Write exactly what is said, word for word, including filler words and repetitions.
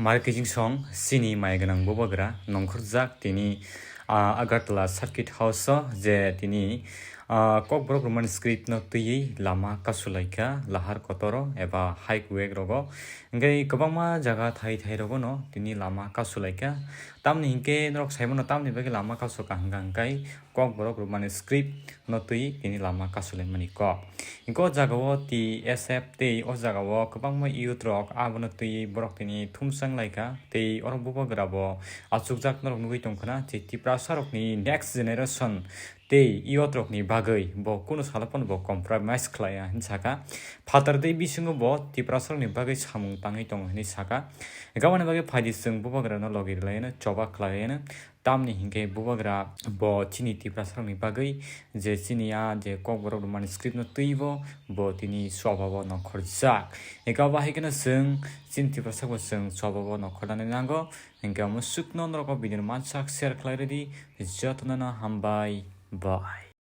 Mari kijing song sini mai gwnang bubagra nongkhorjak tini, ah, Agartala Circuit House o je tini, ah, Kokborok Roman script no twiwi lama kasulaikha lahar kotoro eba highway rogo. Hingke kwbangma jaga thai thai rogo no tini lama kasulaikha. Tamni hingke norok saimano tamni bagwi lama kasukha hingka hingkai Kokborok Roman script no twi tini lama kasulaimani kok. Hingke o jaga o T S F tei o jaga o kwbangma youth rok abono twi borok tini thumsang laikha tei oro bubagra bo achukjak norok nugwi tongkhana je Tiprasa rokni next generation tei youth rokni bagwi bo kunu salo phano bo compromise khlaiya hinwi saka. Phatar tei bisingo bo Tiprasa rokni bagwi samung tangwi tongo hinwi saka. Hingke aboni bagwi phaidi chwng bubagra no logi rwlaiano choba khlaiano. Tamni hingke bubagra bo chini Tiprasa rokni bagwi je chini a je Kokborok Roman script no twibo bo tini swababo nongkhorjak. Eka bahai kheno chwng chini Tiprasa bo chwng swababo nongkhornani nango. Hingke omo sukno norok o video no mansak share khlai rwdi. Jotono no hambai. Bye.